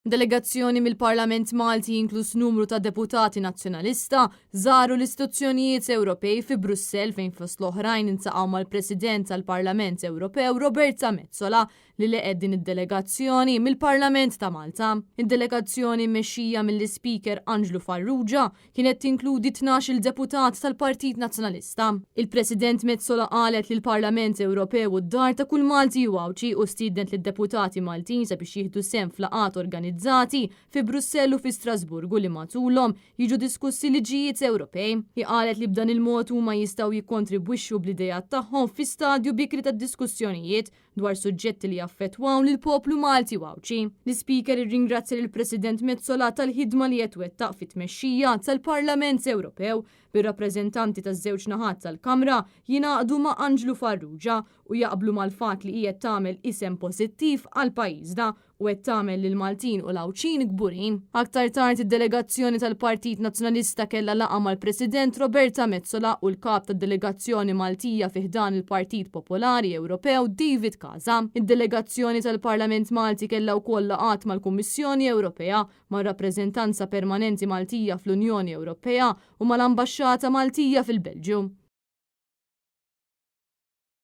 Delegazzjoni mill-Parlament Malti inkluż numru ta' deputati Nazzjonalista żaru l-istituzzjonijiet Ewropej fi Brussell fejn fost l-oħrajn iltaqgħu mal-President tal-Parlament Ewropew Roberta Metsola li laqgħet din id-delegazzjoni mill-Parlament ta' Malta. Id-delegazzjoni mmexxija mill-Ispeaker Anġlu Farrugia kienet tinkludi 12-il deputat tal-Partit Nazzjonalista. Il-President Metsola qalet li l-Parlament Ewropew hu d-dar ta' kull Malti u Għawdxi u stiednet lid-deputati Maltin sabiex jieħdu sehem f'laqgħat organizzati fi Brussell u fi Strasburgu li matulhom jiġu diskussi liġijiet Ewropej. Hi qalet li b'dan il-mod huma jistgħu jikkontribwixxu bl-ideat tagħhom fi stadju bikri tad-diskussjonijiet dwar suġġetti li jaffettwaw lill-poplu Malti u Għawdxi. L-Ispeaker irringrazzja lill-President Metsola tal-ħidma li qed twettaq fit-tmexxija tal-Parlament Ewropew, bir-rappreżentanti taż-żewġ naħat tal-Kamra jingħaqdu ma' Anġlu Farrugia u jaqblu mal-fatt li hi qed tagħmel isem pożittiv għal pajjiżna u qed tagħmel lill-Maltin u l-Għawdxin kburin. Aktar tard id-delegazzjoni tal-Partit Nazzjonalista kellha laqgħa mal-President Roberta Metsola u l-Kap tad-Delegazzjoni Maltija fi ħdan il-Partit Popolari Ewropew David Casa. Id-delegazzjoni tal-Parlament Malti kellha wkoll laqgħat mal-Kummissjoni Ewropea, mar-Rappreżentanza Permanenti Maltija fl-Unjoni Ewropea u mal-Ambaxxata Maltija fil-Belġju.